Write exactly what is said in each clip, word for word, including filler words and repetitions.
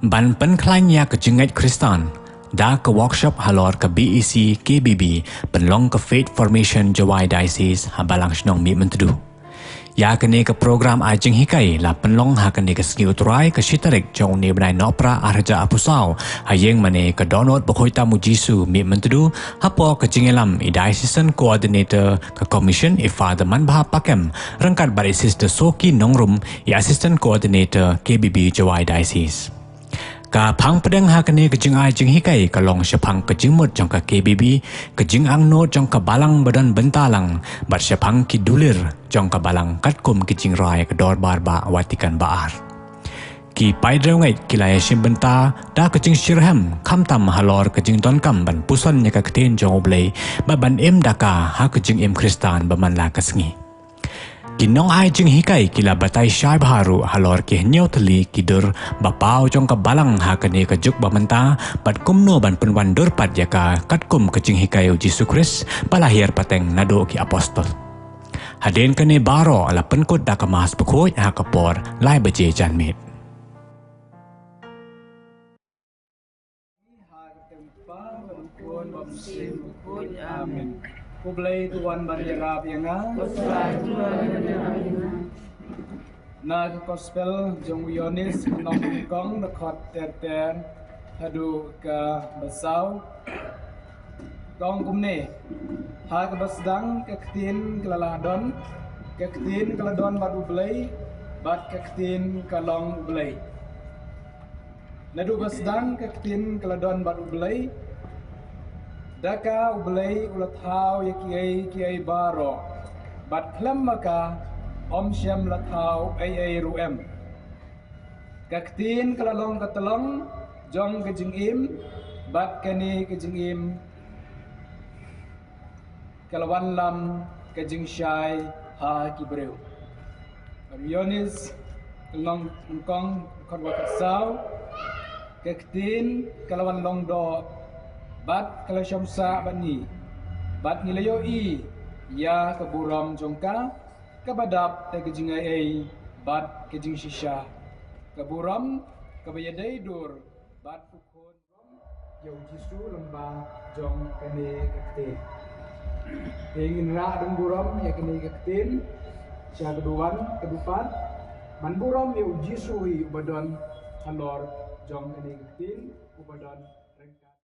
Ban pynkhlaiñ ïa ka jingngeit Khristan, da ka workshop halor ka B E C K B B, pynlong ka Faith Formation Jowai Diocese ha Balang Shnong Mihmyntdu. Ïa kane ka program ai jinghikai la pynlong ha kane ka sngi U Trai, ka shi tarik jong une u bnai Nohprah arhajar arphew saw, ha ïing mane ka Dohnud Bakhuid Tam U Jisu Mihmyntdu, hapoh ka jingïalam i Diocesan Coordinator ka Commission, i Father Manbha Pakem, ryngkat bad i Sister Soki Nongrum, i Assistant Coordinator K B B Jowai Diocese. Ka phang pdeng ha kane ka jingai jinghikai ka long shaphang ka jingmut jong ka K B B, ka jingangnud jong ka Balang ba don bynta lang, bad shaphang ki dulir jong ka Balang katkum ki jingrai ka Dorbar Bah Vatican ba ar. Ki paidriewngeit ki la ïashim bynta da ka jingshitrhem, khamtam halor ka jingdonkam ban puson ïa ka ktien jong U Blei, bad ban im da ka ha ka jingim Khristan ba man la ka sngi. Ki nongai jinghikai ki la batai shai bha ruh halor ki hynñiew tylli ki dur ba paw jong ka Balang ha kane ka juk ba mynta, bad kumno ban pynwan dur pat ïa ka katkum ka jinghikai U Jisu Khrist ba la hiar pateng naduh ki apostol. Hadien kane baroh la pynkut da ka Mass Bakhuid ha ka por lai baje janmiet. Ha ka kyrteng U Kpa, bad U Khun, bad U Mynsiem Bakhuid. Amen. U Blei u wan ban ïarap ïa nga. Na ka Gospel jong u Ïoannis, lynnong nyngkong, dkhot ter ter haduh kaba saw. Ka ong kumne: Ha kaba sdang ka Ktien ka la lah don, ka Ktien ka la don bad U Blei, bad ka Ktien ka long U Blei. Naduh ba sdang ka Ktien ka la don bad U Blei. Da ka U Blei u la thaw ïa kiei kiei baroh, bad khlem ma ka ym shym la thaw ei ei ruh em. Ka Ktien ka la long ka tyllong jong ka jingim, bad kane ka jingim ka la wanlam ka jingshai ha ki briew. Ïoannis, lynnong nyngkong, dkhot kaba saw. Ka Ktien ka la wan long doh, bad ka la shong sah bad ngi, bad ngi la ïohi ïa ka burom jong ka, kaba dap da ka jingai ei bad ka jingshisha, ka burom kaba ïadei dur bad u Khun. Ïa U Jisu lyngba jong kane ka Ktien. Te ngin rah don burom ïa kane ka Ktien sha ka duwan ka dupat. Man burom ïa U Jisu hi uba don halor jong kane ka Ktien, uba don ryngkat.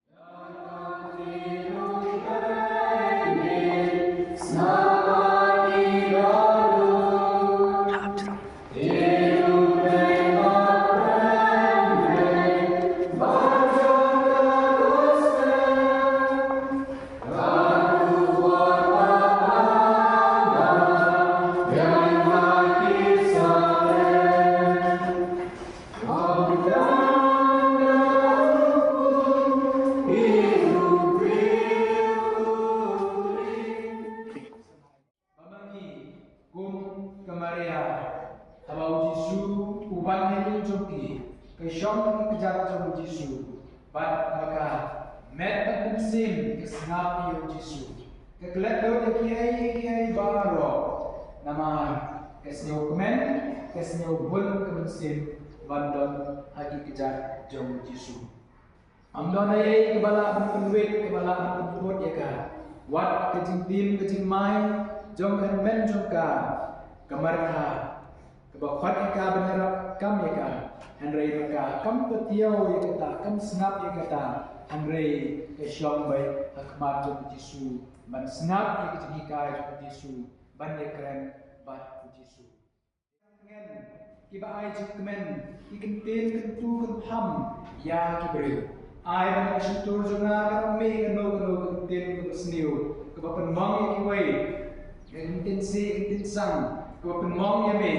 Ba ma ngi kum ka Maria, haba U Jisu u wan ha ïing jong ki, ka shong ha ki kjat jong U Jisu, bad ma ka met bad mynsiem ka sngap ïa U Jisu. Ka klet lut ïa kiei kiei baroh, namar ka sngew kmen, ka sngew hun ka mynsiem ban don ha ki kjat jong U Jisu. Ym don ei ei kaba lah ban pynwit, kaba lah ban pynkut ïa ka. Wat ka jingtim ka jingmai jong ka hynmen jong ka, ka Martha, kaba khot ïa ka ban ïarap kam ïa ka. Hynrei ma ka kam patiaw ïa kata, kam sngap ïa kata. Hynrei ka shong beit ha khmat jong U Jisu, ban sngap ïa ka jinghikai jong U Jisu, ban ïakren bad U Jisu. Kiba ai jingkmen, ki kyntien kyntu kynpham ïa ki briew. Ai ba na ka shyntur jong nga kan ym mih kano kano ka kyntien kaba sniew, kaba pynmong ïa kiwei, ka kyntien sih, ka kyntien sang, kaba pynmong ïa me,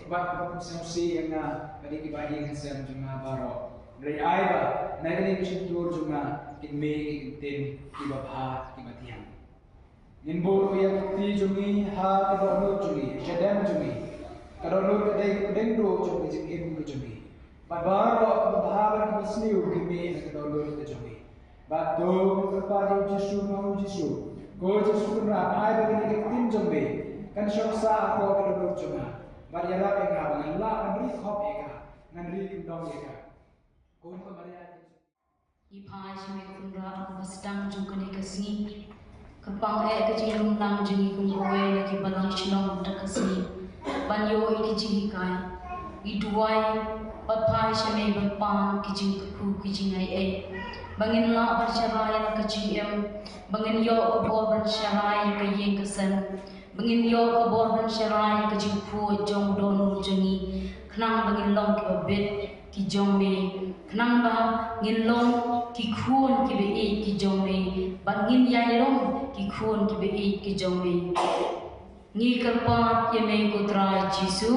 bad kaba pynsngewsih ïa nga bad ïa kiba ïeng ha sem jong nga baroh. Hynrei ai ba na kane ka shyntur jong nga kin mih ki kyntien kiba bha, kiba thiang. Ngin buh ïa ka kti jong ngi ha ka dohnud jong ngi, shadem jong ngi. Ka dohnud ka dei ka pdeng duh jong ka jingim ka jong ngi. Bad baroh kaba bha bad kaba sniew ki mih na ka dohnud ka jong ngi. Bad to ngin kyrpad ïa U Jisu, ma U Jisu. Ko Jisu Kynrad, ai ba kane ka ktien jong me kan shong sah hapoh ka dohnud jong nga. Bad ïarap ïa nga ba ngan lah ban ri khop ïa ka, ngan ri kyndong ïa ka. Ngi phai sha me ko Kynrad ha ka sdang jong kane ka sngi. Kyrpang eh ka jinglong lang jong ngi kum kawei na ki balang shnong mynta ka sngi ban ïoh ïa ki jinghikai. Ngi duwai bad phai sha me ban pan ki jingkyrkhu ki jingaiei, ba ngin lah ban sharai na ka jingim, ba ngin ïoh ka bor ban sharai ïa ka ïing ka sem, ba ngin ïoh ka bor ban sharai ïa ka jingkhuid jong u dohnud jong ngi, khnang ba ngin long kiba bit ki jong me, khnang ba ngin long ki khun kiba ïeit ki jong me, ba ngin ïai long ki khun kiba ïeit ki jong me. Ngi kyrpad ïa me ko Trai Jisu.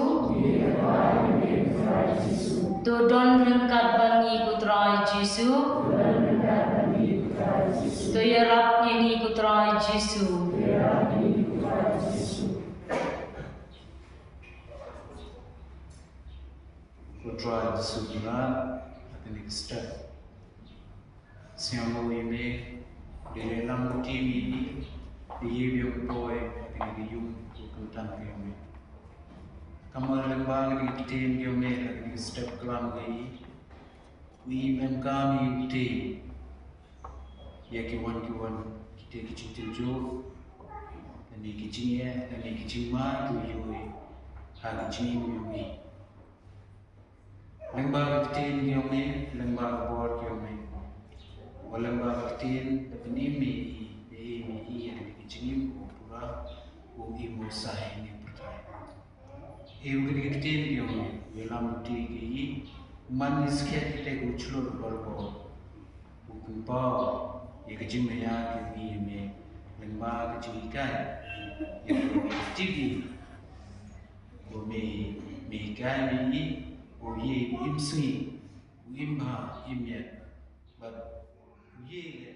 To don ryngkat bad ngi ko Trai Jisu. To ïarap ïa ngi ko Trai Jisu. Ko Trai Jisu Kynrad, ha kane ka step, sngewbha ïa me, dei lam ruti me, dei ïa biang poi ha kane ka ïung ka kyrteng ka ïa me. Kumba lyngba kane ka ktien ka ïa me ha kane ka step klam ka ïa, u im em kam ïa u ktien ïa ki wan ki wan, kita ki jingtynjuh, lane ki jingeh, lane ki jingma, ki ïohi ha ki jingim ïa me. Lyngba ka ktien ka ïa me, lyngba ka bor ka ïa me, wa lyngba ka ktien da pynim me i, da i me i ïa ki jingim u pura, u im u sah ïa ngi pyrthei. Ïa u kane ka ktien ka ïa me, u ïalam ruti ka ïa i, u man ïa skhet ïa te ka u chlur barabor. U pynpaw ïa ka jingmaïa ka ïa me, lyngba ka jinghikai ïa ka T V. U me, me hikai me i, u ïa u im sngi, u im ha, im ïa, bad u ïa ïa.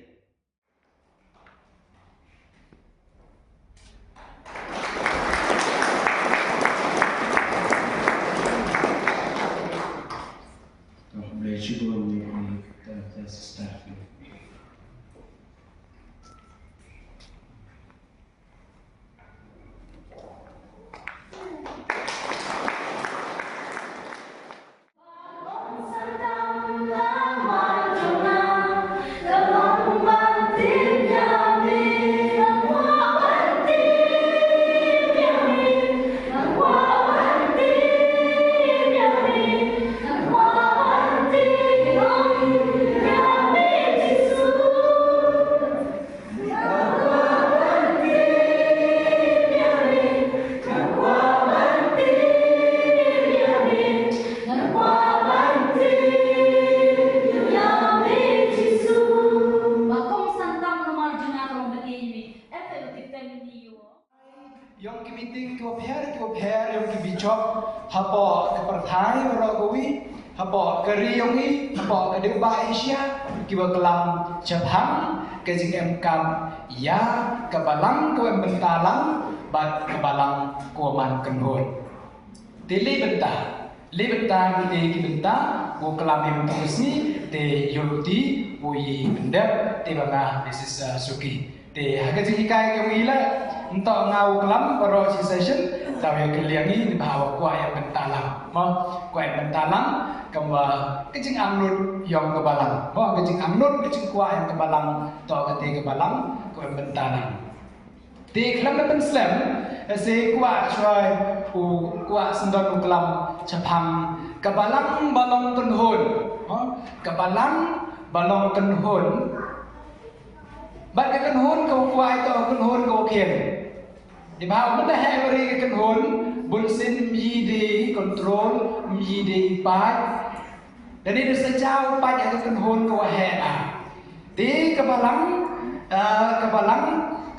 Ïong ki meeting kiba pher kiba pher, ïong ki bishop hapoh ka pyrthei baroh kawei, hapoh ka ri ïong i, hapoh ka dewbah Asia, kiba klam shaphang ka jingem kam ïa ka balang kaba em bynta lang bad ka balang kaba man kynhun. Te lei bynta, lei bynta ki te ki bynta, u klam ïa mynta ka sngi, te ïoh ti, u ïa pyndep, te ba nga Missus Suki. Te ha ka jinghikai ka wi la, nto nga u klam baroh shi session, taw ïa kylliang i, ni ba wa kwah ïa bynta lang. Mo, kwah ïa bynta lang, kamba ka jingangnud ïong ka balang. Mo, ka jingangnud, ka jingkwah ïong ka balang, to ka te ka balang, kwah ïa bynta lang. Te khlem da pynslem, eh, se kwah shuwa u kwah syndon u klam shaphang ka balang ba long kynhun. Ha? Ka balang ba long kynhun. Bad ka kynhun ka u kwah ito kynhun ka u khian. Iba ha mynta ha every ka kynhun bun sin mi de control mi de ipai. Lane da sa jaw pat ïa ka kynhun ka wa heh na. Te ka balang, ah, ka balang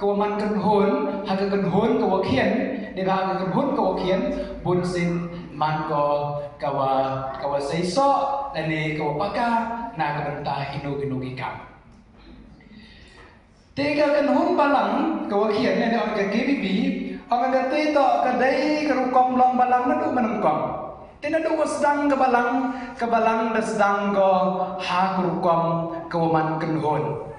ka wa man kynhun, ha ka kynhun ka wa khian, ne ba ha ka kynhun ka wa khian, bun sin man ko ka wa, ka wa sei soh, lane ka wa paka, na ka bynta ino ino ki kam. Te ka kynhun balang, ka wa khian ne, ne ong ka K B B, ong ka te to ka dei ka rukom long balang naduh mynnyngkong. Te naduh wa sdang ka balang, ka balang da sdang ko ha ka rukom ka wa man kynhun.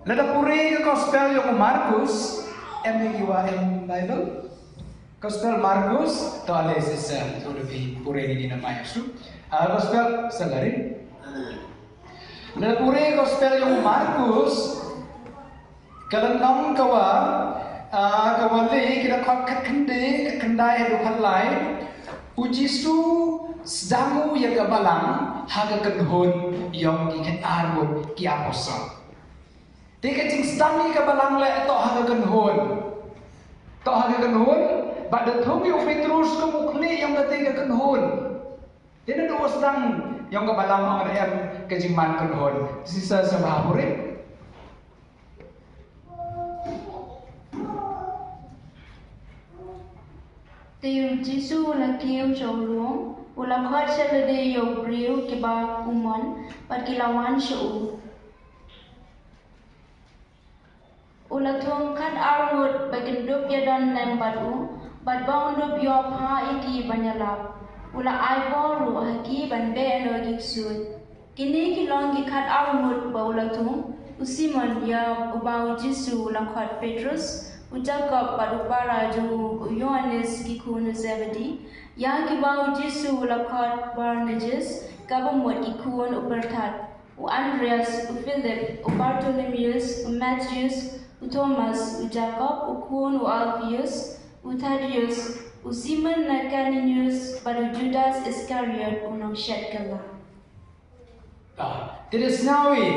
Lada pule ka gospel ïong u Markus, em ne ki wa em Bible? Gospel Markus, to ale sisa, to da phi pure ni na mai su. Ah, Gospel Salarin. Na pure Gospel yong Markus, ka lynnong ka wa, ah, ka wa le ki da khot khat khyndai, khat khyndai haduh khat lai. U Jisu sdang u ya ka balang, ha ka kynhun yong ki khat arngut ki apostol. Te ka jingsdang ïa ka balang le to ha ka kynhun. To ha ka kynhun, bad da thung ïa u Petrus kum u khlieh yong kata ka kynhun. Te naduh u sdang yong ka balang ong em ka jingman kynhun. Sisa sa bha pure. Te u Jisu u la kiew sha u lum, u la khot sha lade ïa u briew kiba u mon, bad ki la wan sha u. U la thung khat arngut ba kin dup ïadon lem bad u, bad ba un dup ïoh phah ïa ki ban ïalap. U la ai bor ruh ha ki ban beh noh ïa ki ksuid. Kine ki long ki khat arngut ba u la thung: u Simon ïa uba u Jisu u la khot Petrus, u Jakob bad u para jong u, u Ïoannis ki khun u Zebedi, ïa kiba u Jisu u la khot Boanerges, kaba mut ki khun u pyrthat, u Andreas, u Philip, u Bartholomeus, u Matheus, u Thomas, u Jakob u khun u Alpheus, u Thadeus, u Simon na Kananius, bad u Judas Iskariot u nongshet kylla. Ah, te da sngew ïa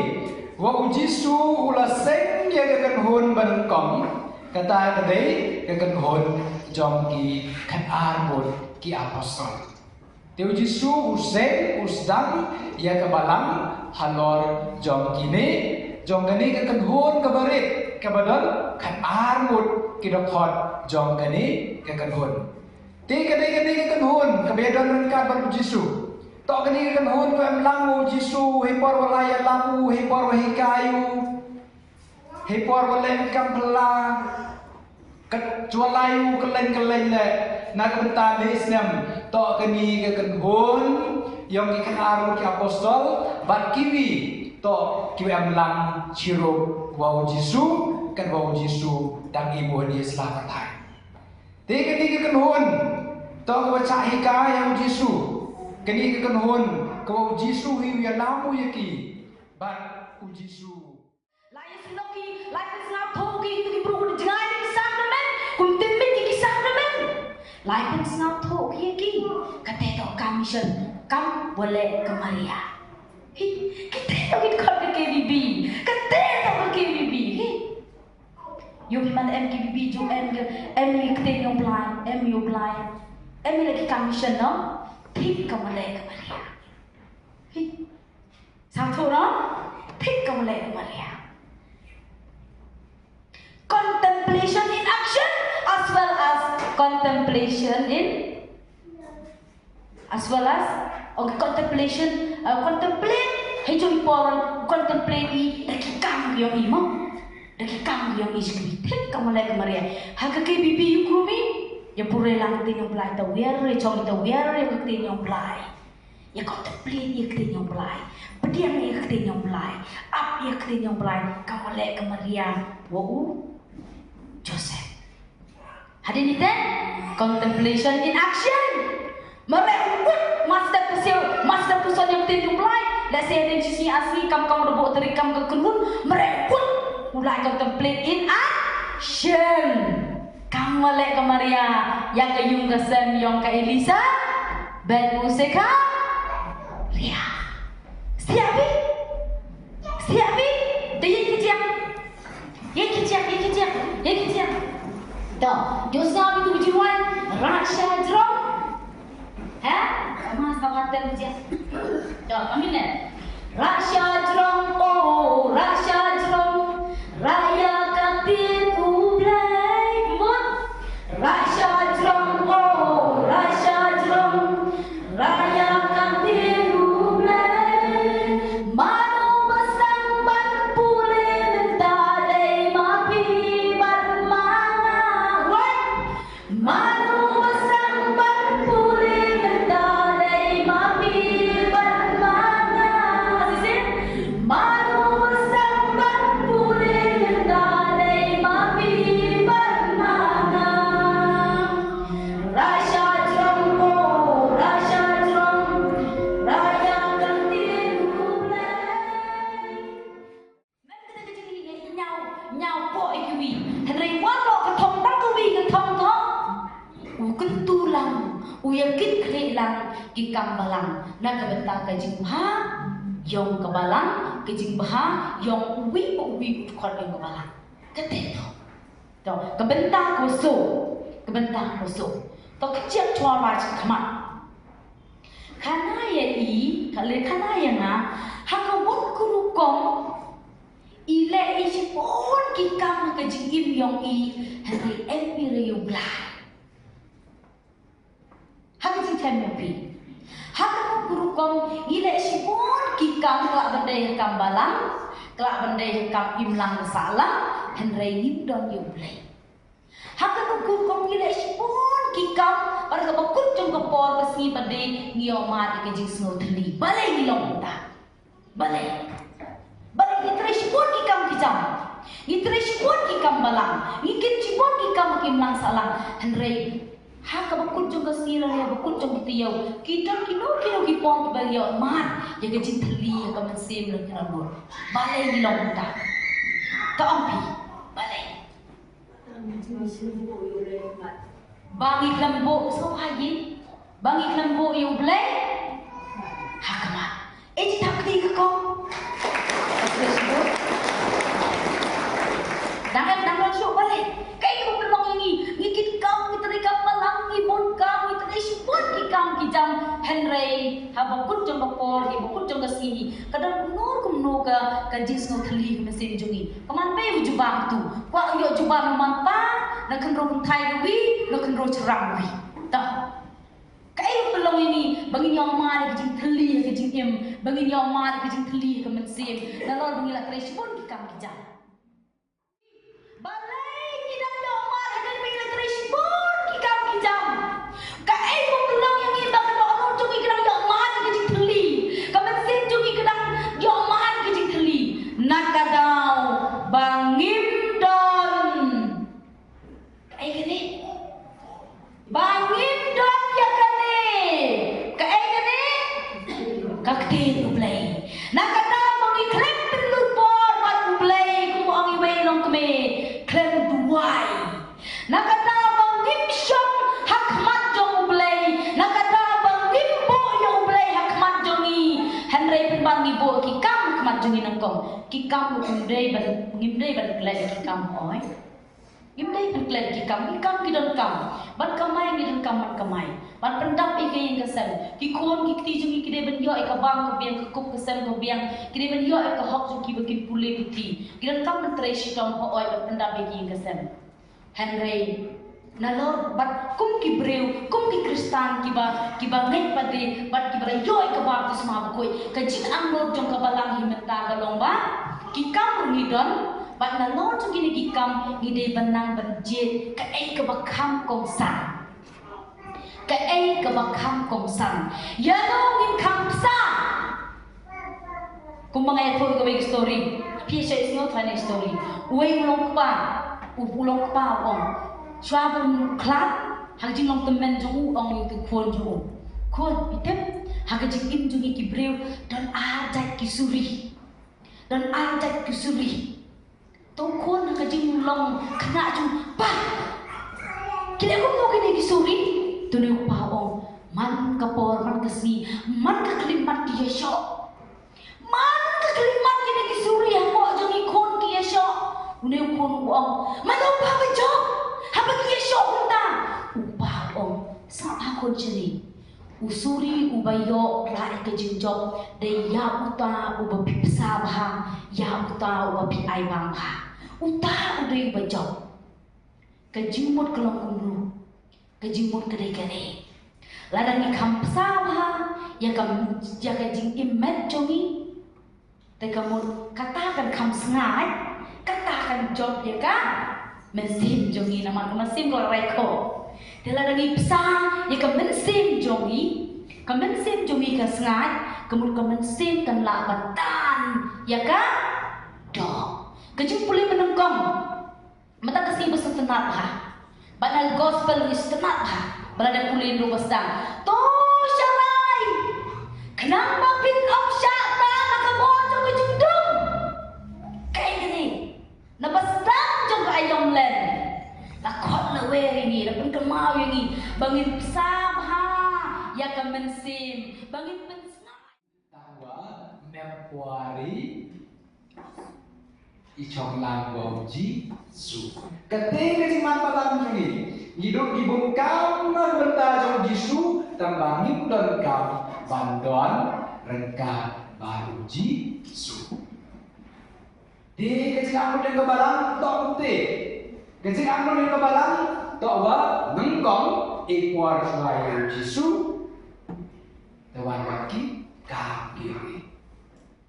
wa u Jisu u la seng ïa ka kynhun banyngkong, kata ka dei ka kynhun jong ki khat arngut ki apostol. Te u Jisu u seng, u sdang ïa ka balang halor jong kine, jong kane ka kynhun kaba rit, kaba don khat arngut ki dkhot jong kane ka kynhun. Te kane, kane ka kynhun kaba ïadon ryngkat bad u Jisu. To kane ka kynhun kaba em lang u Jisu, hei por wa la ïalap u, hei por wa hikai u, hei por wa leh kam phylla, ka jwalai u kylleng kylleng leh, na ka bynta ne snem. To kane ka kynhun yong ki khat arngut ki apostol bad kiwi, to kiwa em lang chirup wa u Jisu, katwa u Jisu dang im u ha sla pyrthai. Te kane ka kynhun, to kawa chah hikai ïa u Jisu. Kane ka kynhun kawa u Jisu hi u ïalam u ïa ki bad u Jisu. La ïasnoh ki, la pynsngewthuh ki, ki briew ki jngai ki sakramen, kum tymmen ki sakramen. La pynsngewthuh ki ïa ki. Kata to ka mission, kam wa leh ka Maria. Hi, kata to ki khot ka K B B. Kata to ka K B B. Hi. Ïoh phi man em K B B, ïoh em ka, em ïa ka ktien jong u Blai, em ïa u Blai. Em ïa ki commission, no? Thik kam wa leh ka Maria. Hi. Sngewthuh, no? Thik kam wa leh ka Maria. Contemplation in action as well as contemplation in As well as, okay, contemplation, uh, contemplate, hei jong i por, contemplate i, da ki kam ki yong i mo. Da ki kam ki yong i shkri. Thik kam wa leh ka Maria. Ha ka K B B ïa u krum i, ïa pure lang ka ktien jong u Blai, tawiar, ïa jong i tawiar, ïa ka ktien jong u Blai. Ïa contemplate ïa ka ktien jong u Blai. Pdiang ïa ka ktien jong u Blai. Ap ïa ka ktien jong u Blai. Kam wa leh ka Maria, wa u Joseph. Hadien ite, contemplation in action. Mareh u kut, master pusew, master puson ïa ka ktien jong u Blai. Lehse hadien shisngi ar sngi kam, kam da buh tarik kam ka kynhun. Mareh u kut, u la contemplate in action. Kam wa leh ka Maria ïa ka ïung ka sem yong ka Elisa, bad u Sekharia. Stia phi? Stia phi? Te ïa ki jiang. Ïa ki jiang, ïa ki jiang, ïa ki jiang. To, jong sngap itu biji wan, Raksha Jrong. Ha? Sama sama ten jiang. To, kami ne. Raksha Jrong, oh, Raksha Jrong. Raya ka ktien u Blai mut. Raksha Jrong, oh, Raksha Jrong. Raya ka ktien u Blai. Mano ba sdang ban pule mynta dei ma phi bad ma nga. Wai. Mano ba sdang ban pule mynta dei ma phi bad ma nga. Shisien. Mano ba sdang U ïa kit khlieh lang ki kam balang na ka bynta ka jingbha ïong ka balang, ka jingbha ïong uwei pa uwei u dkhot ïong ka balang. Kata to. To, ka bynta ko so, ka bynta ko so. To ka jiak chwa ba chi khmat. Khana ïa i, ka le khana ïa nga, ha ka wut ka rukom, i leh i shibun ki kam ha ka jingim ïong i, hynrei em i re ïa u Blei. Ha ka jingthem ïa phi. Ha ka rukom, i leh shibun ki kam, ka lah ban dei ha ka kam balang, ka lah ban dei ha ka kam imlang sahlang, hynrei ngim don ïa u Blei. Ha ka rukom i leh shibun ki kam, bad ha kaba kut jong ka por ka sngi ba dei ngi ïoh mad ïa ka jingsngew thylli. Balei ngi long kumta? Balei? Balei ngi trei shibun ki kam ki jam? Ngi trei shibun ki kam balang. Ngi kit shibun ki kam ki imlang sahlang. Hynrei ha kaba kut jong ka sngi lane ha kaba kut jong ka taïew, ki don kino kino ki por kiba ïoh mad ïa ka jingthylli ha ka mynsiem lane ha ka dur. Balei ngi long kumta? To ong phi. Balei? Ba ngi khlem buh, sngewbha ïa, ba ngi khlem buh ïa u Blei ha khmat. E, jingthap kti ka kong. Dang em, dang don shuh, balei? Kaei ba pynlong ïa ngi? Ngi kit kam, ngi trei kam balang, ngi bun kam, ngi trei shibun ki kam ki jam, hynrei haba kut jong ka por, haba kut jong ka sngi, ka don kumno kumno ka, ka jingsngew thylli ka mynsiem jong ngi. Ka man beit u jubab tu. Kwah ïoh jubab na man pa, na khynroo kynthai ka wi, na khynroo shynrang ka wi. Ta. Kaei ba pynlong ïa ngi ba ngin ïoh mad ïa ka jingthylli ha ka jingim, ba ngin ïoh mad ïa ka jingthylli ha ka mynsiem, nalor ba ngi la trei shibun ki kam ki jam. Balei ngi dang ïoh mad ha ka jingim, ba ngi la trei shibun ki kam ki jam? Kaei ba pynlong ïa ngi ba ka dohnud jong ngi ka dang ïoh mad ïa ka jingthylli, ka mynsiem jong ngi ka dang ïoh mad ïa ka jingthylli? Na ka daw ba ngim don. Kaei kane? Ba ngim don ïa kane. Kaei kane? Ka ktien U Blei. Na ka daw ba ngi khlem pynlut bor bad U Blei, kum u ong iwei i longkmie, khlem duwai. Na ka daw ba ngim shong ha khmat jong U Blei, na ka daw ba ngim buh ïa U Blei ha khmat jong ngi, hynrei pynban ngi buh ki kam ha khmat jong ngi nyngkong. Ki kam ruh ngim dei ban, ngim dei ban klet ki kam, oi. Ngim dei ban klet ki kam, ki kam ki donkam ban kamai, ngi donkam ban kamai ban pyndap ïa ka ïing ka sem. Ki khun ki kti jong ngi ki dei ban ïoh ïa ka bam ka biang, ka kup ka sem ka biang, ki dei ban ïoh ïa ka hok jong ki ba kin pule puthi. Ki donkam ban trei shitom, hooid, ban pyndap ïa ka ïing ka sem. Hynrei nalor bad kum ki briew, kum ki Khristan kiba, kiba ngeit pat de bad kiba la ïoh ïa ka baptisma bakhuid, ka jingangnud jong ka balang hi mynta ka long ba ki kam ruh ngi don, bad nalor jong kine ki kam ngi dei ban nang ban jied kaei kaba kham kongsan. Kaei kaba kham kongsan. Ïa no ngin kham bsa? Kumba nga ïathuh ïa kawei ka story. Phi shait sngew than ïa ka story. Uwei u longkpa, u, u longkpa u ong, shuwa ba un khlad, ha ka jinglong tymmen jong u, u ong ïa uta u khun jong u, khun, phi tip, ha ka jingim jong ngi ki briew don ar jait ki suri. Don ar jait ki suri. Te u khun ha ka jinglong khynnah jong u, pa, ki leh kumno kine ki suri? Te une u kpa u ong, man ka por, man ka sngi, man ka khyllipmat ki ïashoh. Man ka khyllipmat kine ki suri hapoh jong ngi khun ki ïashoh. Une u khun u ong, mano u pa ba jop haba ki ïashoh kumta? U kpa u ong, sngewbha khun shane. U suri uba ïoh la ïa ka jingjop dei ïa uta uba phi bsa bha, ïa uta uba phi ai bam bha. Uta u dei uba jop. Ka jingmut ka long kumno? Ka jingmut ka dei kane. Lada ngi kham bsa bha ïa ka, ïa ka jingim met jong ngi, te ka mut kata kan kham sngaid, kata kan jop ïa ka mynsiem jong ngi, namar ka mynsiem ka la rai khoh. Te lada ngi bsa ïa ka mynsiem jong ngi, ka mynsiem jong ngi ka sngaid, ka mut ka mynsiem kan lah ban tan ïa ka doh. Ka jingpule mynnyngkong. Mynta ka sngi ba sngewtynnat bha. Bad na gospel ngi sngewtynnat bha ba la dep pule ynda ba sdang. To sharai, khnang ba phin ym shah tan ha ka bor jong ka jingdum. Kaei kane? Naba sdang jong ka aïom lem, la khot la wer ïa ngi, la pynkynmaw ïa ngi ba ngin bsa bha. Ïa ka mynsiem ba ngin pynsngew. Tangwa mem pwari i chong lang wa u Jisu. Kate ka jingman balang jong ngi. Ngi duk ngi bun kam na bynta jong u Jisu, tang ba ngim don kam ban don ryngkat bad u Jisu. Te ka jingangnud ïa ka balang toh kumte. Ka jingangnud ïa ka balang toh ba nyngkong i por shuwa ïa u Jisu. Te wan wan ki kam ki ri.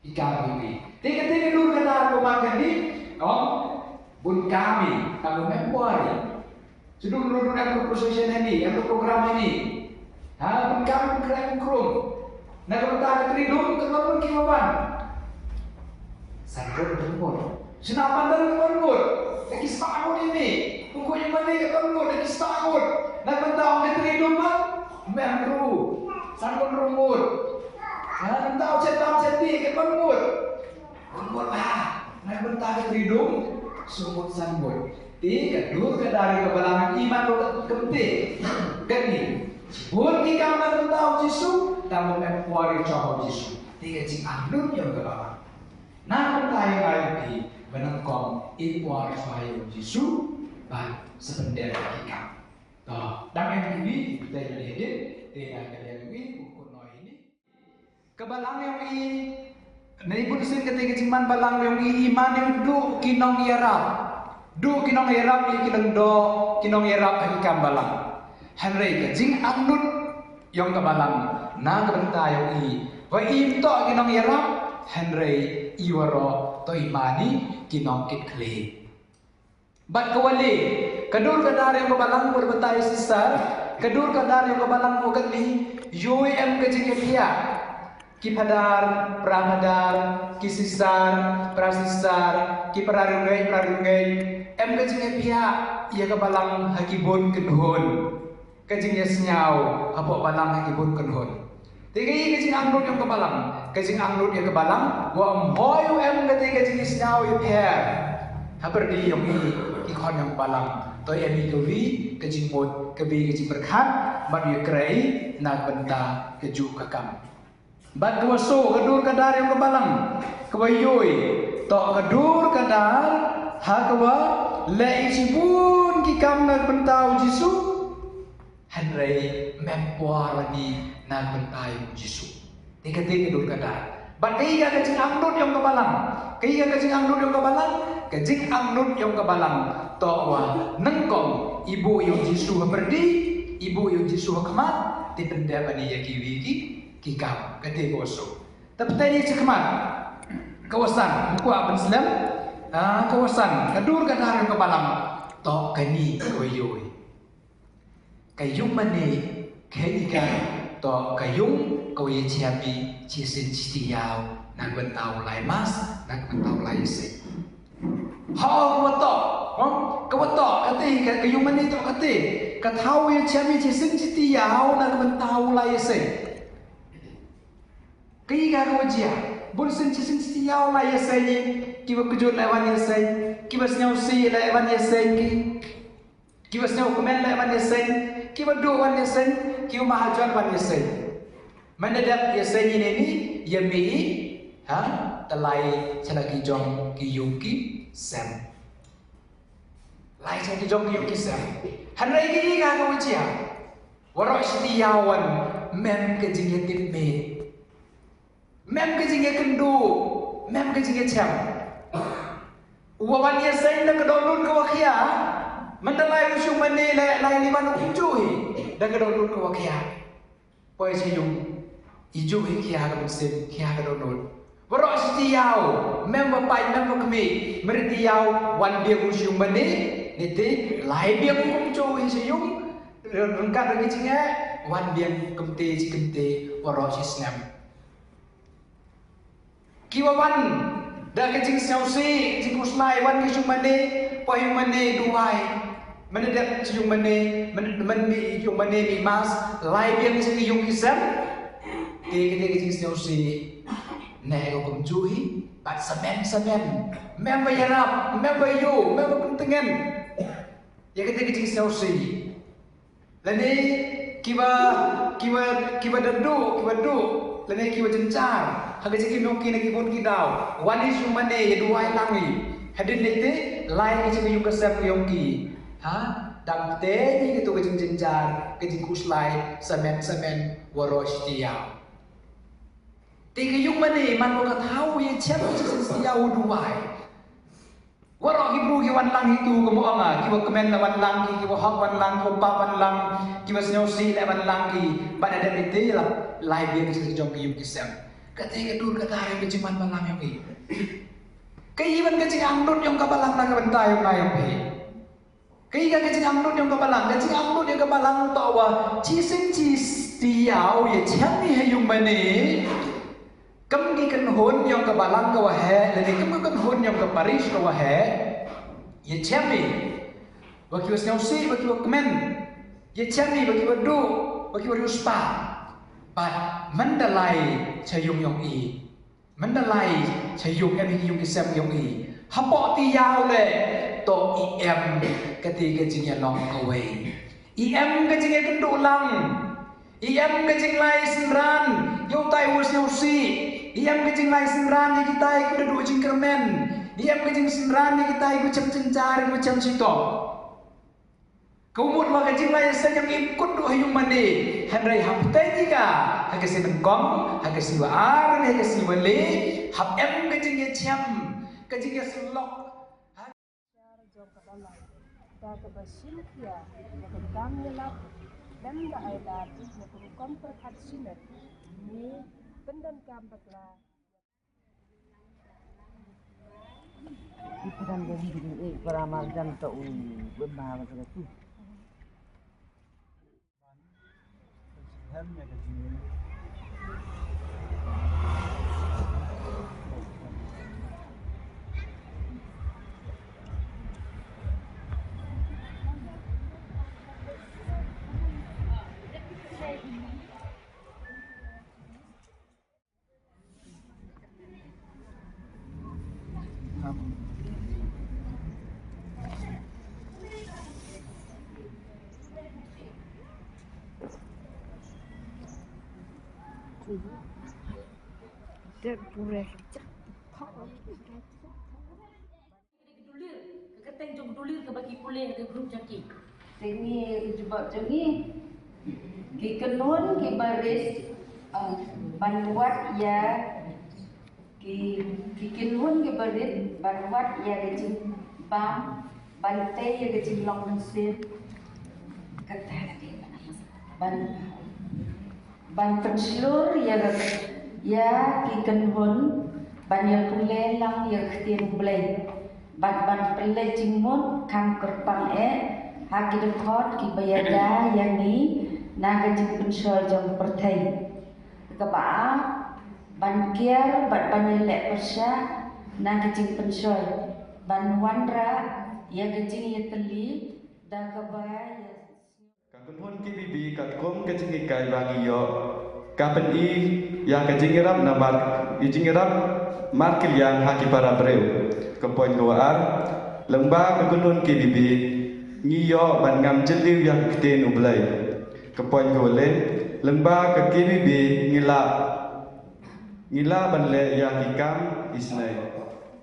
Ki kam ki ri. Te ka te ka dur ka dur ka man ka ni. Ong bun kam i ka lu mem por i. Shu dum run em ka procession hani, em ka program hani. Ha, bun kam bun krai bun krum. Na ka bynta ka Tri Dum ka bun ki wan. San run bun bun. Shu na pandal bun bun. Ka ki spa bun ini. Bun ko yang mana ka bun bun. Ka ki spa bun. Na ka bynta ka Tri Dum ha. Mem ru. San run bun bun. Ha, na ka bynta ka Tri Dum ka bun bun. Bun bun ha. Na ka bynta ka Tri Dum. Sumut san bun. Te ka dur ka dar ka balang i man ka kemte. Kani. Bun ki kam na ka bynta u Jisu, tang ba mem pwari chong u Jisu. Te ka jingangnud ïa ka balang. Na ka bynta ïa ngi ba nyngkong i por shuwa ïa u Jisu, ba sa pyndep ki kam. To, dang em ki wi, kita ïa dei dei, te na ka dei wi, u kut noi ini. Ka balang yong i, na i bun sien kata ka jingman balang yong i, i man yong duh ki nongïarap. Duh ki nongïarap ïa ki lyngdoh, ki nongïarap ha ki kam balang. Hynrei ka jingangnud yong ka balang na ka bynta yong i, wa i toh ki nongïarap, hynrei i waroh toh i man i ki nongkitkhlieh. Bad ka wali, ka dur ka dar yong ka balang bad batai sisar, ka dur ka dar yong ka balang bad kali, yoi em ka jingïaphiah. Ki phadar, pra phadar, ki sisar, pra sisar, ki pra rungei, pra rungei, em ka jingïaphiah ïa ka balang ha ki bun ki dhun. Ka jingïasngew hapoh balang ha ki bun kynhun. Te ka i ka jingangnud ïa ka balang, ka jingangnud ïa ka balang, wa ym hoi u em kata ka jingïasngew ïapher. Ha pyrdi yong i ki khon yong balang. To em i ka wi ka jingmut, ka wi ka jingpyrkhat, bad ïa krei na bynta ka juh ka kam. Bad ka wa so ka dur ka dar yong ka balang, ka wa yoi, to ka dur ka dar ha ka wa leh i chibun ki kam na bynta u Jisu. Hynrei mem por lagi na ka bynta u Jisu. Te ka te ka dur ka dar. Bad ka i ka ka jingangnud yong ka balang. Ka i ka ka jingangnud yong ka balang. Ka jingangnud yong ka balang. To wa nyngkong i buh ïa u Jisu ha pyrdi, i buh ïa u Jisu ha khmat, te pyndep ani ïa ki wi ki ki kam, ka te ka wa so. Te pynthei ni cha khmat. Ka wa san, ko a pynslem. Ah, ka wa san, ka dur ka dar ka balang. To kani ka wa yoi. Ka yung mane, ka i ka, to ka yung, ka wa ïa chiam i, chi sien chi ti yaw, na ka bynta u lai mas, na ka bynta u lai sien. Ha, ka wa to, ha? Ka wa to, ka te, ka, ka yung mane to ka te. Ka thaw ïa chiam i chi sien chi ti yaw, na ka bynta u lai sien. Ka i ka ka wa jia. Bun sien chi sien chi ti yaw lai ïaseng i. Ki wa kjut lai wan ïaseng. Ki wa sngewsih lai wan ïaseng ki. Ki wa sngewkmen lai wan ïaseng. Ki wa duh wan ïaseng. Ki wa mahajon wan ïaseng. Mane dep ïaseng i ne ni, ïa mi i. Ha? Te lai sha la ki jong ki yung ki sem. Lai sha ki jong ki yung ki sem. Hynrei ki i ka ka wa jia. Waroh shi ti yaw wan, mem ka jingïatip miet. Mem ka jingïakynduh, mem ka jingïachem. Wa wan ïaseng da ka dohnud ka wa khia. Mynta lai u shu mane lai lai li wan u juh hi. Da ka dohnud ka wa khia. Poi sha yung. I juh hi khia ka mynsiem, khia ka dohnud. Waroh shi ti yaw, mem wa paid, mem wa kmie. Meri ti yaw, wan biang u sha yung mane. Niti, lai biang u kum juh hi sha yung. Ryngkat ryngkat jingeh, wan biang kumte chi kumte, waroh shi snem. Ki wa wan, da ka jingsngewsih, jingkhuslai, wan ki shu mane, poi mane duwai. Mane dep shu mane, mane, mane mi shu mane mi mas, lai biang shu yung ki sem. Te ka te ka jingsngewsih, ne ka kum juh hi, bad samen samen. Mem wa ïarap, mem wa ïoh, mem wa pyntngen. Ïa ka te ka jingsngewsih. Lane Kiba, kiba, kiba da duh, kiba duh lane kiba jynjar ha ka jingim yong ki na ki bun ki daw, wan i shu mane ïa duwai lang i. Hadien lei te lai ki jingïung ka sem yong ki. Ha, dang te ni kito ka jingjynjar, ka jingkhuslai samen samen waroh shi taïew. Te ka ïung mane man ka thaw ïa chem shi taïew duwai. Waroh ki bru ki wan lang itu, ka mut ong nga, kiba kmen la wan lang ki, kiba hok wan lang, kiba pap wan lang, kiba sngewsih la wan lang ki. Bad hadien ite la lai biang ki jong ki ïung ki sem. Kata ka dur kata ka jingwan balang yong i. Ka i ban ka jingangnud yong ka balang na ka bynta yong nga yong phi. Ka i ka jingangnud yong ka balang, ka jingangnud yong ka balang to wa chi sien chi taïew ïa chem i ha ïung mane. Kam ki kynhun yong ka balang ka waheh, lane kam ki kynhun yong ka parish ka waheh, ïa chem i ba kiba sngewsih, ba kiba kmen, ïa chem i ba kiba duh, ba kiba riewspah. Bad man da lai cha ïung yong i, man da lai cha ïung em i ïung ki sem yong i, hapoh taïew le to i em kata ka jingïalong kawei. I em ka jingïakynduh lang. I em ka jinglai synran ïa utai u sngewsih. I em ka jinglai synran ïa kitai ki da duh jingkyrmen. I em ka jingsynran ïa kitai ki chem jynjar, ki chem shitom. Ka mut wa ka jinglai ïaseng yong i kut duh ha ïung mane. Hynrei hapdeng jong ka, ha ka sngi nyngkong, ha ka sngi wa ar, ha ka sngi wa le, hap em ka jingïachem, ka jingïasyllok. Jong ka balang, da kaba shim khia ïa ka kam ïalap, lem da ai lad ïa ka rukom pyrkhat shimet, ne pyndonkam bakla. Ki pyndonkam bakla, eh, para marjan to u bynta bakla tu. Dulir, ka kyrteng jong dulir kaba ki pule ha ka group jong ki. Te ngi jubab jong ngi. Ki kynhun kiba rit, ah, ban wad ïa ki, ki kynhun kiba rit ban wad ïa ka jingbam, ban tei ïa ka jinglong mynsiem. Kata ban, ban pynshlur ïa ka, ïa ki kynhun ban ïa pule lang ïa ka ktien U Blei. Bad ban pynleit jingmut kham kyrpang eh ha ki dkhot kiba ïada ïa ngi na ka jingpynshoi jong pyrthei. Kaba ar, ban kiar bad ban ïaleh pyrshah na ka jingpynshoi, ban wanrah ïa ka jingïatylli da kaba ïa Ka kynhun K B B katkum ka jinghikai ba ngi ïoh, ka pyni ïa ka jingïarap namar, ïa jingïarap markylliang ha ki para briew. Ka point ka wa ar, lyngba ka kynhun K B B ngi ïoh ban ngam jylliew ïa ka ktien U Blei. Ka point ka wa le, lyngba ka K B B ngi lah, ngi lah ban leh ïa ki kam isynei.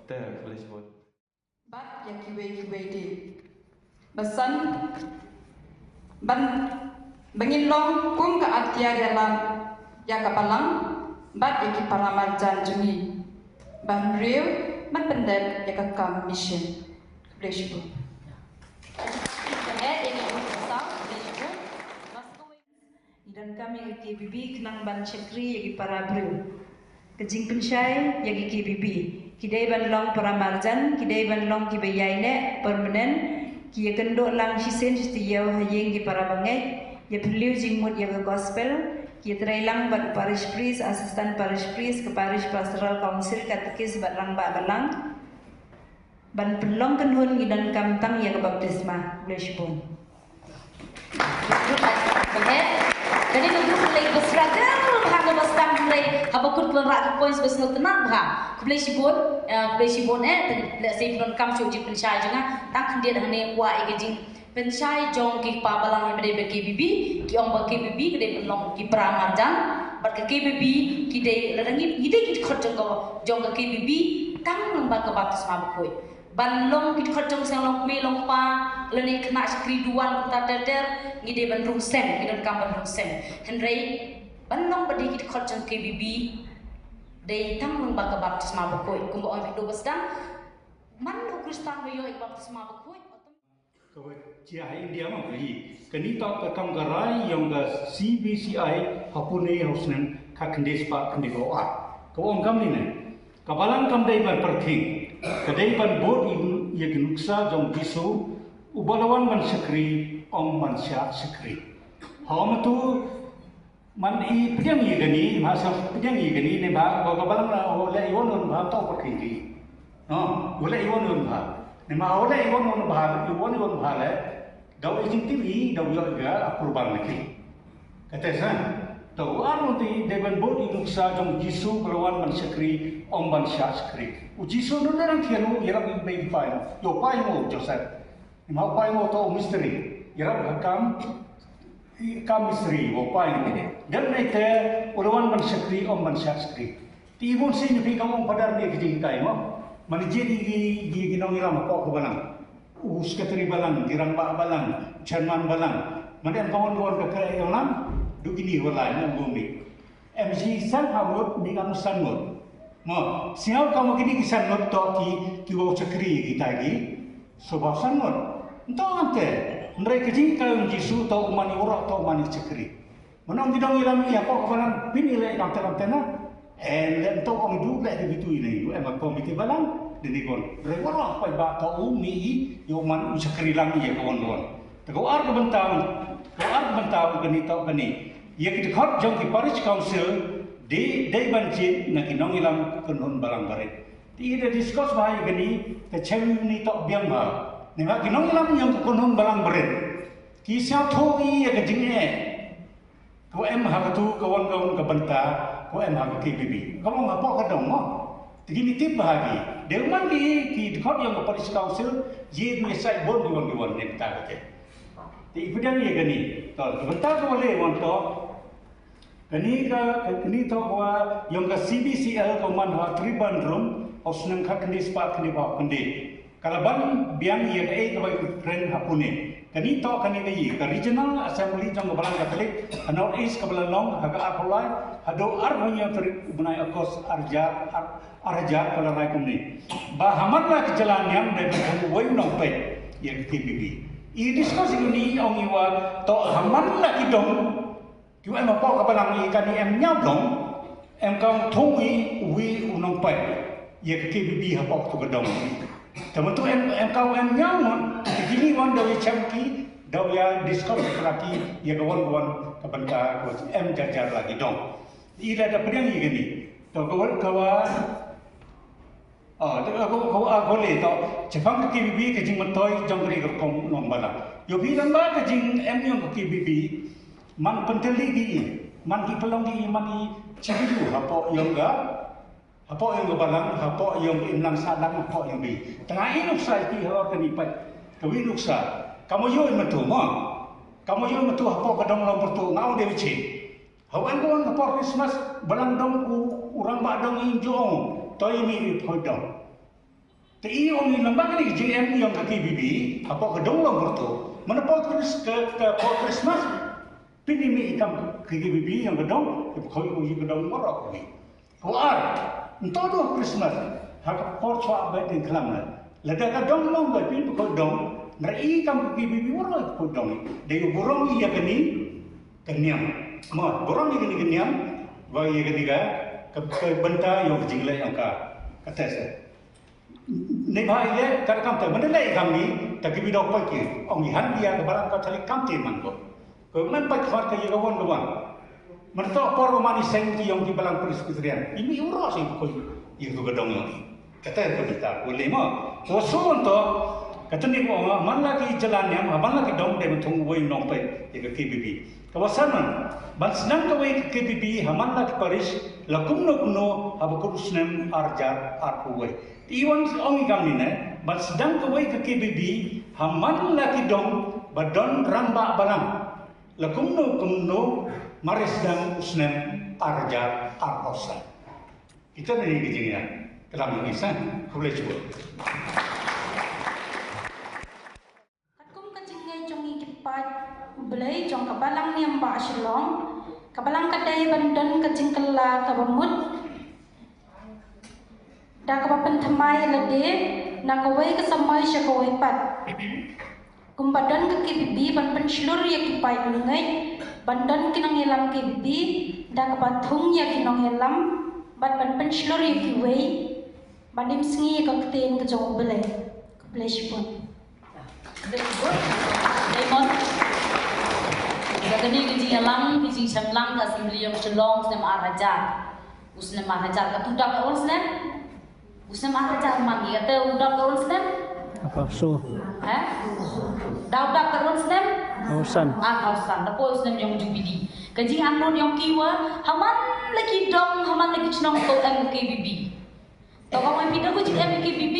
Te, khublei shibun. Bad ïa kiwei kiwei de. Ba san, ban, ba ngin long kum ka atiar ïalam ïa ka balang bad ïa ki para marjan jong ngi. Ban riew, ban pyndep ïa ka kam mission. Khublei shibun. Khublei shibun. Ngi donkam ïa ka K B B khnang ban shakri ïa ki para briew. Ka jingpynshai ïa ki K B B, ki dei ban long para marjan, ki dei ban long kiba ïaineh permanent, ki ïakynduh lang shisien shi taïew ha ïing ki para bangeit, ïa pynliew jingmut ïa ka gospel, ki ïatrei lang bad parish priest, assistant parish priest, ka parish pastoral council, katekis bad rangbah balang. Ban pynlong kynhun ngi donkam tang ïa ka baptisma. Khublei shibun. Kane ka group lei ba struggle bha, kaba sdang lei haba kut khlem rah ka points ba sngewtynnat bha. Khublei shibun, eh, khublei shibun eh, te lehse phi donkam shuh jingpynshai jong nga, tang khyndiat hangne kwah ïa ka jing Pynshai jong ki kpa balang ba dei ba K B B, ki ong ba K B B ki dei ban long ki para marjan, bad ka K B B ki dei, lada ngi, ngi dei ki dkhot jong ka, jong ka K B B, tang lyngba ka baptisma bakhuid. Ban long ki dkhot jong seng long kmie long kpa, lane khynnah shakri duwan kumta ter ter, ngi dei ban rung seng, ngi donkam ban rung seng. Hynrei ban long ba dei ki dkhot jong K B B, dei tang lyngba ka baptisma bakhuid. Kumba ong Bible ba sdang, man u Khristan ba ïoh ïa ka baptisma bakhuid. Kaba jia ha India ma ka hi. Kane toh ka kam ka rai jong ka C B C I ha Pune ha u snem khatkhyndai spah khyndaiphew ar. Ka ong kumne, ka balang kam dei ban pyrkhing, ka dei ban bud ïa ki nuksa jong u Jisu, uba la wan ban shakri, ym ban shah shakri. Ha u mynta man i pdiang ïa kane, ma sa pdiang ïa kane, ne ba, ba ka balang la, u leh i wan wan ba, to pyrkhing ki. No, u leh i wan wan ba. Ne ma u leh i wan wan ba, i wan wan ba le, da u i jingtip i, da u ïoh ïa ka approval na ki. Kata sa, to u ar wan te, dei ban bud ïa u nuksa jong u Jisu ba la wan ban shakri, ym ban shah shakri. U Jisu u dang thied u, ïarap ïa u bei u pai, ïa u pai u Joseph. Ym hap pai mo to u mistri. Ïarap ha kam, i kam mistri, mo pai mo. Dep nai te, u la wan ban shakri, ym ban shah shakri. Te i bun sien phi kam ong padar ne ki jinghikai mo. Mane jied i ki, ki, ki nongïalam hapoh ka balang. U sekretari balang, ki rangbah balang, chairman balang. Mane em ka wan wan ka kre ïalam, du kini walai mo bumi. Em shi san ha ngut, mi ngam san ngut. Mo, sngap ka mo kini ki san ngut to ki, ki wow shakri kita ki. Sngap san ngut. Nto ante, hynrei ka jingkyrkhu Jisu to u man i urok to u man i shakri. Mo nong ki dong i lam i hapoh ka balang, phin i leh lamte lamte na. Em leh nto ong du leh ki bitu i ne, em ka komiti balang, dini kon. Hynrei urok paidbah to u mi i, ïa u man u shakri lang ïa ka wan wan. Te ka ar ka bynta, ka ar ka bynta kane to kane. Ïa ki dkhot jong ki parish council, dei, dei ban jied na ki nongïalam kynhun balang barit. Te i da discuss bha ïa kane, te chem ni to biang bha. Ne ma ki nongïalam jong ki kynhun balang barit. Ki sngewthuh ïa ka jingeh. Ko em ha katu ka wan ka wan ka bynta, ko em ha ka K B B. Ka wan hapoh ka dong mo. Te kini tip bha ki. Dei man ki, ki dkhot jong ka parish council, jied ne sai bun ki wan ki wan ne bynta ka te. Te i pdiang ïa kane. To, ka bynta ka wale wan to. Kane ka, kane to ka wa jong ka C B C L ka man ha Trivandrum, ha u snem khatkhyndai spah khyndaiphew khyndai. Ka la ban biang ïa kaei kaba kren ha Pune. Kane to kane ka ïa ka Regional Assembly jong ka Balang Katholik ha North East kaba la long ha ka arphew lai haduh arphew hynñiew tarik u bnai August arhajar, ar, arhajar ka la rai kumne. Ba ha man la ki jylla niam dei ban thung uwei u nongpeit ïa ka K B B. I discuss ïa une i ong i wa to ha man la ki dong. Ki wa em hapoh ka balang i kane em ñiaw dong, em kam thung i uwei u nongpeit ïa ka K B B hapoh tu ka dong. Te mynta em, em kam em ñiaw ngut, te kini wan da ïa chem ki, da ïa discuss la ki, ïa ka wan ka wan ka bynta ka em jar jar la ki dong. I la da pdiang ïa kane. To ka wan ka wa Ah, te ka ko, ko, ah, ko le to. Shaphang ka K B B ka jingmyntoi jong ka ri ka rukom nong balang. Ïoh phi dang ba ka jingem jong ka K B B. Man pyntylli ki, man ki pynlong ki, man ki chibidu hapoh jong ka, hapoh jong ka balang, hapoh jong ka imlang sahlang, hapoh jong ka. Tang ai nuksa ïa ki ha ka ni pat. Ka wi nuksa. Ka mo ïoh mynta mo. Ka mo ïoh mynta hapoh ka dong Longpyrtuh nga ong dei bichi. Hawan ko wan ka por Christmas, balang dong u, u rangbah dong in jong, to i mi i poi dong. Te i ong i lamba kane ka jingem i ong ka K B B, hapoh ka dong Longpyrtuh. Mana por Chris-, ka, ka por Christmas, pini mi i kam ka K B B i ong ka dong, i poi ko i ka dong ngorok ni. Ko ar, nto do Christmas, ha ka por chwa ba ding klam na. Lada ka dong mong ba pin ko dong, na i kam ka K B B ngorok ko dong. Dei u burom i ïa kani, Ka niam. Mo, burom ïa kane ka niam, ba ïa kane ka, ka, ka bynta ïa ka jingleh ïa ka, ka test. Neibhah ïa ka kam te, mynta leh kam ni, ta ki bidok poi ki, ong ki han ïa ka balang Katholik kam te man ko. Ko man poi khot ka ïa ka won ka won. Mynta por ko man i seng ki ong ki balang Presbyterian. Imi uro seng ko ïa ka dong ïa. Kata ka bynta, u lei mo. Ko sumon to, kata ni ko nga, man la ki jylla niam, man la ki dong dei ban thung uwei u nongpeit, ïa ka K B B. Ka wa san man, ban sdang kawei ka K B B, ha man la ki parish, la kumno kumno, haba kut u snem, arhajar, arphew wei. Te i wan ong i kam ni ne, ban sdang kawei ka K B B, ha man la ki dong, ba don rangbah balang la kumno kumno, mar sdang u snem ar hajar arphew san. Kita ni ki jingïa ka dang ngi san. Khublei shibun. Katkum ka jingngeit jong ngi ki paid U Blei jong ka Balang Niam Bah Shillong, ka Balang ka dei ban don ka jingkylla kaba mut da kaba pynthymmai lade na kawei ka samoi sha kawei pat. Kumba don ka K B B ban pynshlur ïa ki paid nongeit, ban don ki nongïalam K B B da kaba thung ïa ki nongïalam, bad ban pynshlur ïa kiwei ban im sngi ïa ka ktien ka jong U Blei. Khublei shibun. Raymond. Ïa kane ka jingïalang, ka jingshemlang ka Assembly jong Shillong snem ar hajar. U snem ar hajar, katto u dap katwon snem? U snem ar hajar man, ïa katto u dap katwon snem? Apa so? Eh? Da u dap katwon snem? Arphew san. Arphew san, da poi u snem jong Jubilee. Ka jingangnud jong ki, wa ha man la ki dong, ha man la ki shnong to em K B B. To ka mon phi da ka jingem K B B,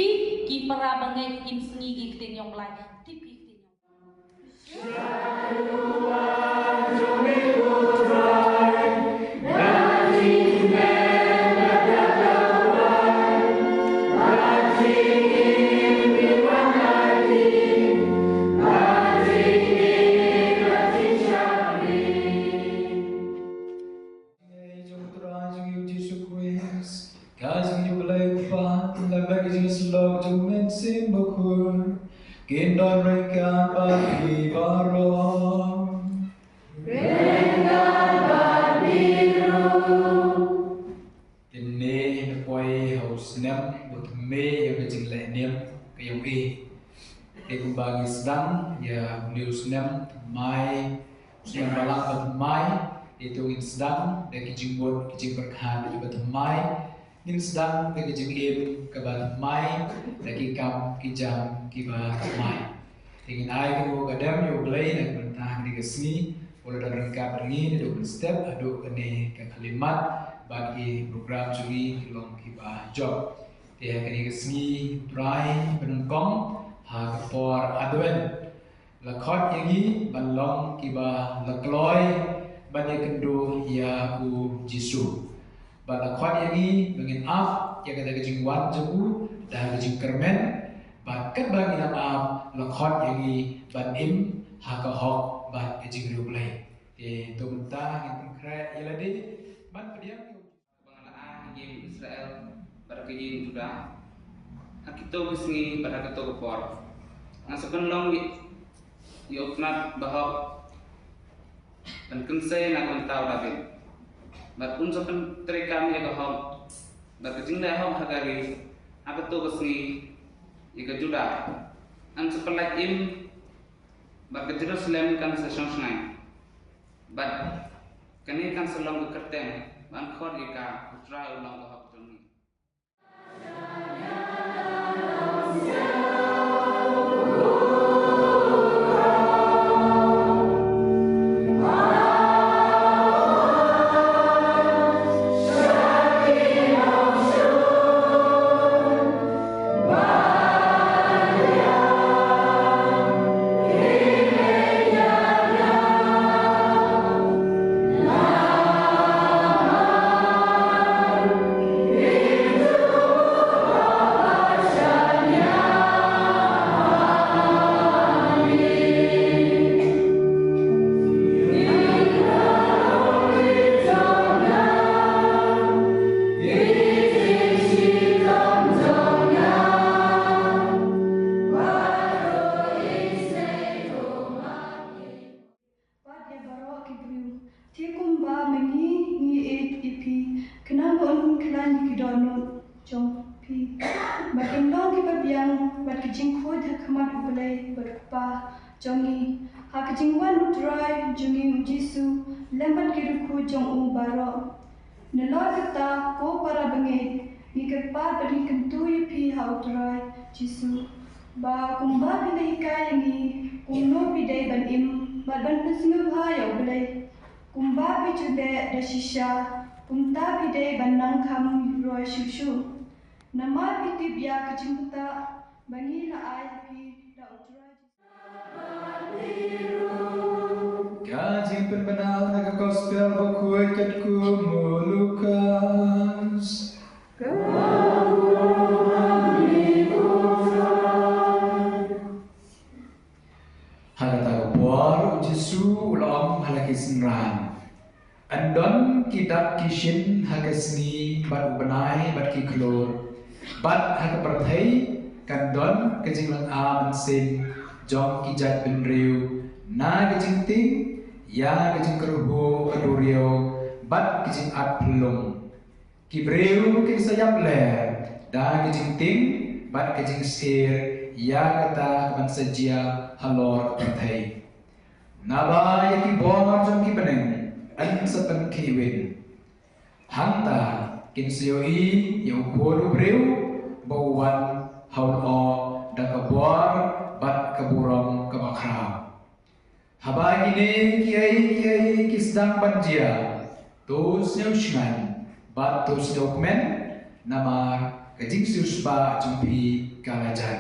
ki para bangeit im sngi ïa ka ktien jong U Blei. Tip ïa ka ktien jong U Blei. Ka jingïaleh U Blei U Kpa, lem bad ka jingïasyllok jong U Mynsiem Bakhuid, kin don ryngkat bad phi baroh. Ryngkat bad phi ruh. Kine ki poi ha u snem ba thymmai ïa ka jingleh niam ka jong i. Te kumba ngi sdang ïa une u snem thymmai, snem balang ba thymmai, ïa to ngin sdang da ki jingmut ki jingpyrkhat kiba thymmai, ngin sdang da ki jingim kiba thymmai, da ki kam ki jam kiba thymmai. Te ngin ai kano ka dem ïa U Blei na ka bynta kane ka sngi, u la don ryngkat bad ngi naduh mynstep haduh kane ka khyllipmat, bad ki program jong ngi ki long kiba jop. Te ha kane ka sngi Trai ba nyngkong ha ka por Advent, la khot ïa ngi ban long kiba la kloi ban ïakynduh ïa U Jisu. Bad la khot ïa ngi ba ngin ap ïa kata ka jingwan jong u da ka jingkyrmen, bad katba ngi dang ap la khot ïa ngi ban im ha ka hok bad ka jingriewblei. Te to mynta ngin pynkhreh ïa lade ban pdiang ïa u Ba nga la ai ha ki ïing Israel bad ha ki ïing Judah ha kito ki sngi bad ha kito ki por. Nga sa pynlong ïa, ïa u tnat bahok ban kynsei na ka bynta u David. Bad un sa pyntreikam ïa ka hok bad ka jingleh hok ha ka ri ha kito ki sngi ïa ka Judah. Yn sa pynlait im bad ka Jerusalem kan sa shong shngaiñ. Bad kane kan sa long ka kyrteng ban khot ïa ka, U Trai u long ka hok jong ngi. Bad ïa baroh ki briew. Te kumba ma ngi ngi ïeit ïa phi, khnang ba un pynkhlaiñ ïa ki dohnud jong phi, ba kin long kiba biang bad ki jingkhuid ha khmat U Blei bad U Kpa jong ngi, ha ka jingwan U Trai jong ngi U Jisu lem bad ki riewkhuid jong u baroh. Nalor kata, ko para bangeit, ngi kyrpad bad ngi kyntu ïa phi ha U Trai Jisu, ba kumba phi la hikai ïa ngi kumno phi dei ban im bad ban pynsngewbha ïa U Blei, kumba phi ju leh da shisha, kumta phi dei ban nang kham roi shuh shuh. Namar phi tip ïa ka jingbatai ba ngi la ai ha phi da U Trai Jisu. Ka jingpynbna na ka Gospel bakhuid katkum u Lukas. Ha kata ka por u Jisu u la ong ha la ki synran, yn don ki dak ki shin ha ka sngi bad u bnai bad ki khlur, bad ha ka pyrthei kan don ka jinglynga mynsiem jong ki jait bynriew na ka jingtieng ïa ka jingkyrhuh ka duriaw bad ka jingat phyllung. Ki briew kin sa ïap ler da ka jingtieng bad ka jingsier ïa kata ka ban sa jia halor ka pyrthei. Naba ïa ki bor jong ki bneng yn sa pynkhihwin. Hangta kin sa ïohi ïa u Khun u briew ba u wan ha u lyoh da ka bor bad ka burom kaba khraw. Haba kine kiei kiei ki sdang ban jia, to sngewshngaiñ bad to sngewkmen, namar ka jingsiewspah jong phi ka la jan.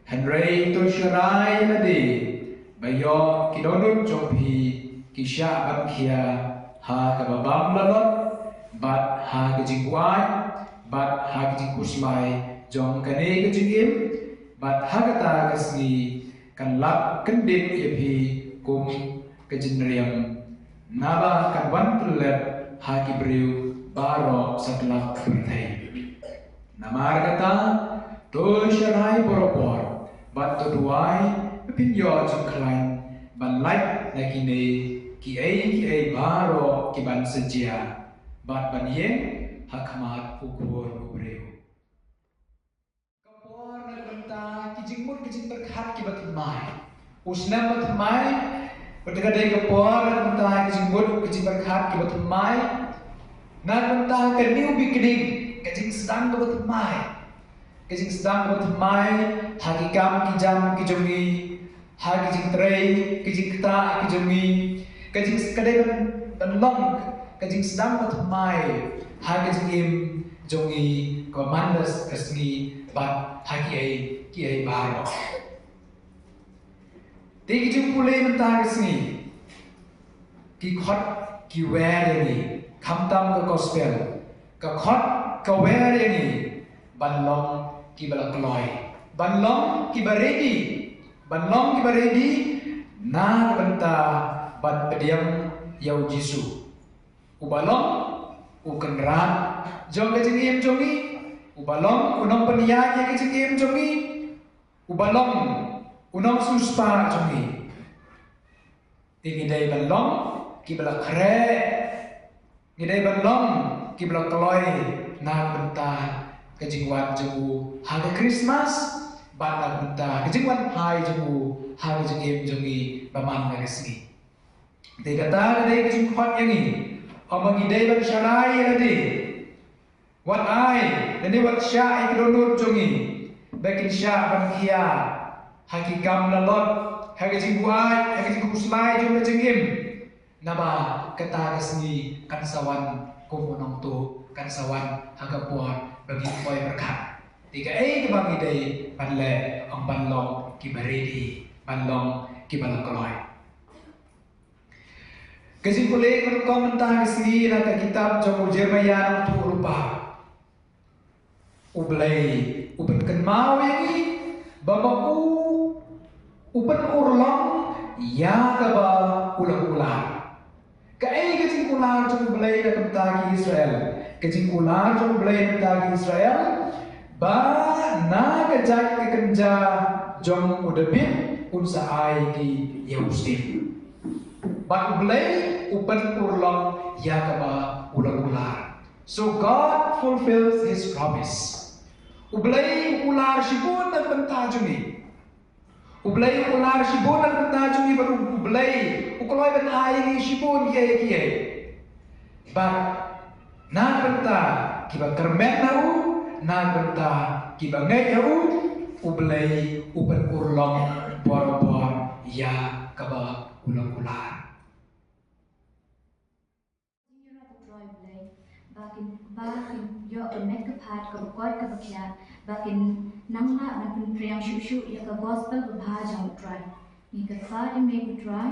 Hynrei to sharai lade ba ïoh ki dohnud jong phi ki shah ban khia ha kaba bam la lot, bad ha ka jingbuaid, bad ha ka jingkhuslai jong kane ka jingim, bad ha kata ka sngi kan lap kyndit ïa phi kum ka jingriam, naba kan wan pyllep ha ki briew baroh satlak pyrthei. Namar kata, to sharai barabor bad to duwai ba phin ïoh jingkhlaiñ ban lait na kine kiei kiei baroh ki ban sa jia, bad ban ïeng ha khmat u Khun u briew. Ka por na ka bynta ki jingmut ki jingpyrkhat kiba thymmai. U snem ba thymmai, bad ka dei ka por na ka bynta ki jingmut ki jingpyrkhat kiba thymmai. Na ka bynta ka new beginning, ka jingsdang kaba thymmai. Ka jingsdang kaba thymmai ha ki kam ki jam ki jong ngi, ha ki jingtrei ki jingktah ki jong ngi, ka jing ka dei ban, ban long ka jingsdang ba thymmai ha ka jingim jong ngi kaba man la ka sngi bad ha kiei kiei baroh. Te ki jingpule mynta ka sngi, ki khot ki wer ïa ngi, khamtam ka Gospel, ka khot ka wer ïa ngi ban long kiba la kloi, ban long kiba ready, ban long kiba ready na ka bynta ban pdiang ïa u Jisu. Uba long u Kynrad jong ka jingim jong ngi, uba long u nongpynïaid ïa ka jingim jong ngi, uba long u nongsiewspah jong ngi. Te ngi dei ban long kiba la khreh, ngi dei ban long kiba la kloi na ka bynta ka jingwan jong u ha ka Christmas, bad na ka bynta ka jingwan phai jong u ha ka jingim jong ngi ba man la ka sngi. Te kata ka dei ka jingkhot ïa ngi. Ym ba ngi dei ban sharai ïa lade. Wat ai, lane wat shah ïa ki dohnud jong ngi ba kin shah ban khia ha ki kam la lot, ha ka jingbuaid, ha ka jingkhuslai jong ka jingim. Naba kata ka sngi kan sa wan kum u nongtuh, kan sa wan ha ka por ba ngi poi pyrkhat. Te kaei kaba ngi dei ban leh, ong ban long kiba ready, ban long kiba la kloi. Ka jingpule ka rukom mynta ka sngi na ka kitab jong u Jeremiah nongthoh lypa. U Blei u pynkynmaw ïa ngi ba ma u u pynurlong ïa kaba u la kular. Kaei ka jingkular jong u Blei na ka bynta ki Israel? Ka jingkular jong u Blei na ka bynta ki Israel ba na ka jait ka kynja jong u David un sa ai ki ïa u Sting. Bad u Blei u pynurlong ïa kaba u la kular. So God fulfills his promise. U Blei u kular shibun na ka bynta jong ngi. U Blei u kular shibun na ka bynta jong ngi bad u Blei u kloi ban ai ngi shibun kiei kiei. Bad na ka bynta kiba kyrmen na u, na ka bynta kiba ngeit ha u, u Blei u pynurlong barabor ïa kaba u la kular. Jingïarap u Trai u Blei, ba kin, ba kin ïoh ka met ka phad kaba koit kaba khiah, ba kin nang lah ban pynpriang shuh shuh ïa ka gospel babha jong u Trai. Ngi kyrpad ïa me ko Trai.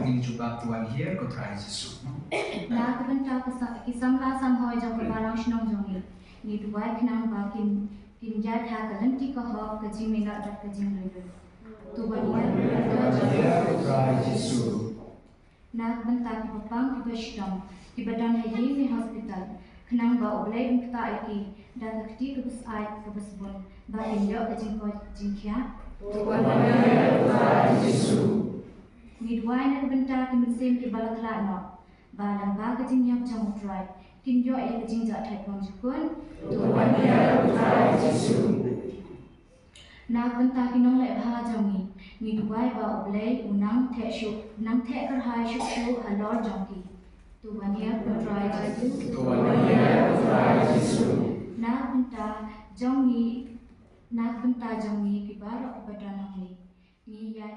Ngin jubab, to wan hiar ko Trai Jisu. Na ka bynta ki sa-, ki samla samhoi jong ka balang shnong jong ngi, ngi duwai khnang ba kin, kin ïaid ha ka lynti ka hok, ka jingminot bad ka jinglyngngoh. To wan hiar ko Trai Jisu. Na ka bynta kiba pang kiba shitom, kiba don ha ïing ne hospital, khnang ba U Blei un ktah ïa ki da ka kti kaba syaid kaba sbun, ba kin ïoh ka jingkoit jingkhiah. To wan hiar ko Trai Jisu. Ngi duwai na ka bynta ki mynsiem kiba la khlad noh, ba lyngba ka jingïap jong U Trai kin ïoh ïa ka jingjahthait bymjukut. To wan hiar ko Trai Jisu. Na ka bynta ki nongleh bha jong ngi, ngi duwai ba U Blei un nang theh shuh, nang theh kyrhai shuh shuh halor jong ki. To wan hiar ko Trai Jisu. To wan hiar ko Trai Jisu. Na ka bynta jong ngi, na ka bynta jong ngi ki baroh kiba don hangne, ngi ïa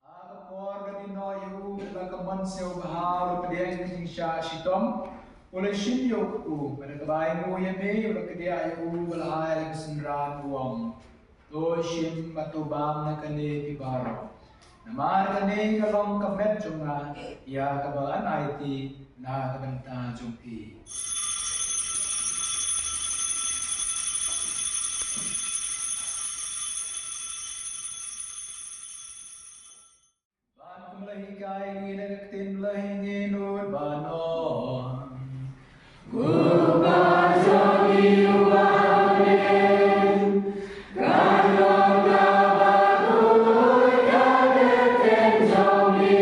Ha ka por ka dei noh ïa u, la ka mon sngewbha u la pdiang ka jingshah shitom, u la shim ïa u kpu, bad da kaba ainguh ïa me, u la kdiah ïa u, u la ai ïa ka synran, u ong: To shim bad to bam na kane phi baroh. Namar kane ka long ka met jong nga, ïa kaba ngan aiti na ka bynta jong phi. Bad kumba la hikai ïa ngi na ka ktien Blei, ngin nud ban ong: Ko Pa jong ngi uba ha bneng, kan long kaba khuid ka kyrteng jong me.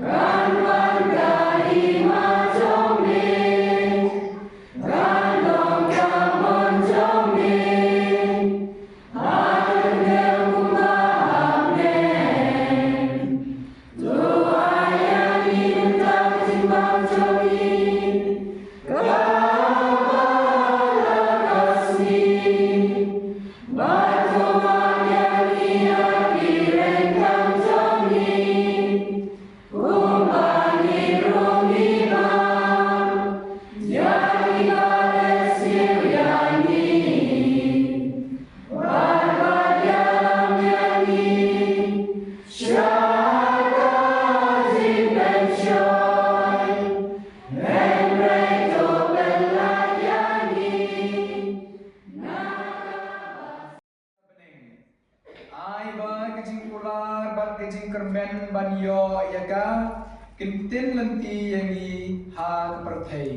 Kan wan ka hima jong me. Kan long ka mon jong me. Ha ka kyrteng kumba ha bneng. To ai ïa ngi mynta ka jingbam jong ngi kaba ha la ka sngi. Bad to mad ïa ngi ïa ki ryngkat jong ngi, kumba ngi ruh ngi mad ïa kiba leh sniew ïa ngi. Bad wat ïalam ïa ngi sha ka jingpynshoi, hynrei to pynlait ïa ngi na kaba Ai ba ka jingkular bad ka jingkyrmen ban ïoh ïa ka kin pynlynti ïa ngi ha ka pyrthei.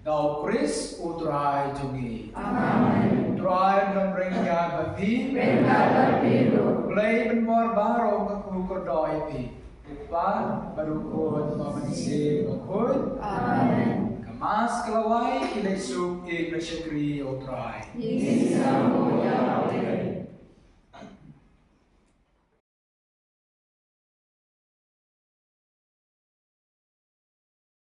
Da U Khrist U Trai jong ngi. Amen. U Trai un ryngkat bad phi. Ryngkat bad phi ruh. Blei ban bor baroh ka kyrkhu kyrdoh ïa phi. U Kpa bad U Khun bad U Mynsiem Bakhuid. Amen. Ka Mass ka la wai, ki leit suk, ïeit bad shakri ïa U Trai. Ngin sa mut ïa U Trai.